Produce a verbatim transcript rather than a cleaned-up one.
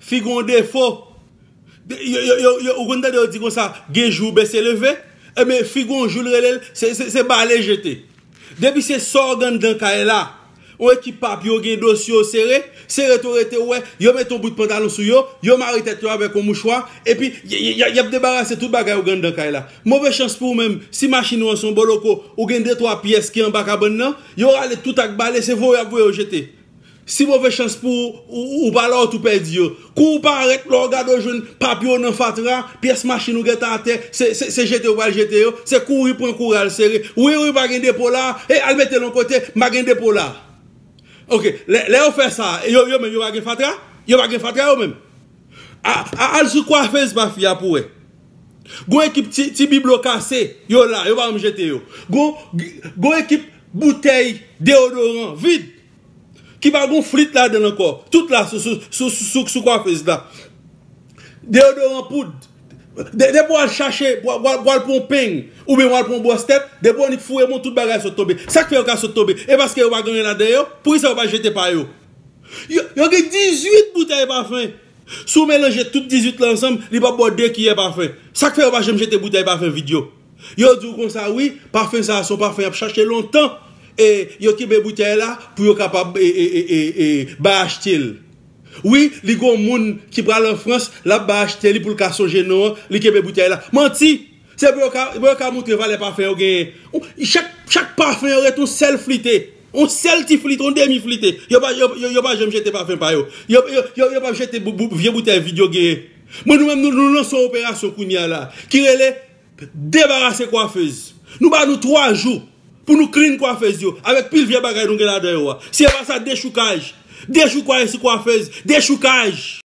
Fi gon defo. Ou konn tande yo di konsa, gen jou bese leve. Ebyen, fi gon jou l rele l, se bale jete. Depi se sa w gen anndan kay la, yon ekip papi yo gen dosye yo sere, sere tou rete, ou wè, yo mete yon bout pantalon sou yo, yo mare tèt yo avèk yon mouchwa, epi y ap debarase tout bagay yo gen anndan kay la. Move chans pou ou menm, si machin ou an se yon boloko, ou gen de twa pyès ki anba kabann nan, yo rale tout ak bale, se voye y ap voye yo jete. Si move chans pou ou, ou pa la, ou tou pèdi yo. Kou ou parèt, lè w gade, w jwenn papye w nan fatra, pyès machin ou gentan atè, se jete yo pral jete yo, se kouri pran kouri al sere. Wi, wi, pa gen depo la, e al mete l yon kote, m pa gen depo la. Oke, lè yo fè sa, yo menm yo pa gen fatra? Yo pa gen fatra yo menm? Al sou kwafez pa fi a pou wè. Gon ekip ti biblo kase, yo la, yo pa janm jete yo. Gon ekip boutèy deyodoran vid ki pa gon flit ladan l ankò. Tout la sou kwafez la. Deyodoran poud. Depi w al chache, w al pran yon peng, oubyen w al pran yon bwòs tèt, depi w annik foure bon, tout bagay sot tonbe. Sa k fè yo ka sot tonbe? E paske yo pa gen anyen ladan yo? Poukisa yo pa jete pa yo? Yo gen dizuit boutèy pafen. Si w melanje tout dizuit la ansanm, li p ap ba w de kiyè pafen. Sa k fè yo pa janm jete boutèy pafen vid yo? Yo di w konsa, wi, pafen sa a se yon pafen y ap chache lontan. E yo kenbe boutèy la pou yo kapab bay achte l. Wi, li gen yon moun ki pral an Frans, l ap bay achte li pou l ka sonje non an, li kenbe boutèy la. Manti! Se pou yo ka, pou yo ka montre valè pafen yo genyen. Chak, chak pafen yo ret yon sèl flite. Yon sèl ti flite, yon demi flite. Yo pa, yo, yo, yo pa janm jete pafen pa yo. Yo, yo, yo, yo pa jete bou, bou, vye boutèy vid yo genyen. Bon, nou menm, nou, nou lanse yon operasyon kounye a la, ki rele debarase kwafez. Nou ba nou twa jou pou nou clean kwafez yo, avèk pil vye bagay nou gen ladan yo a. Si e pa sa, dechoukaj. Dechoukaj sou kwafez. Dechoukaj.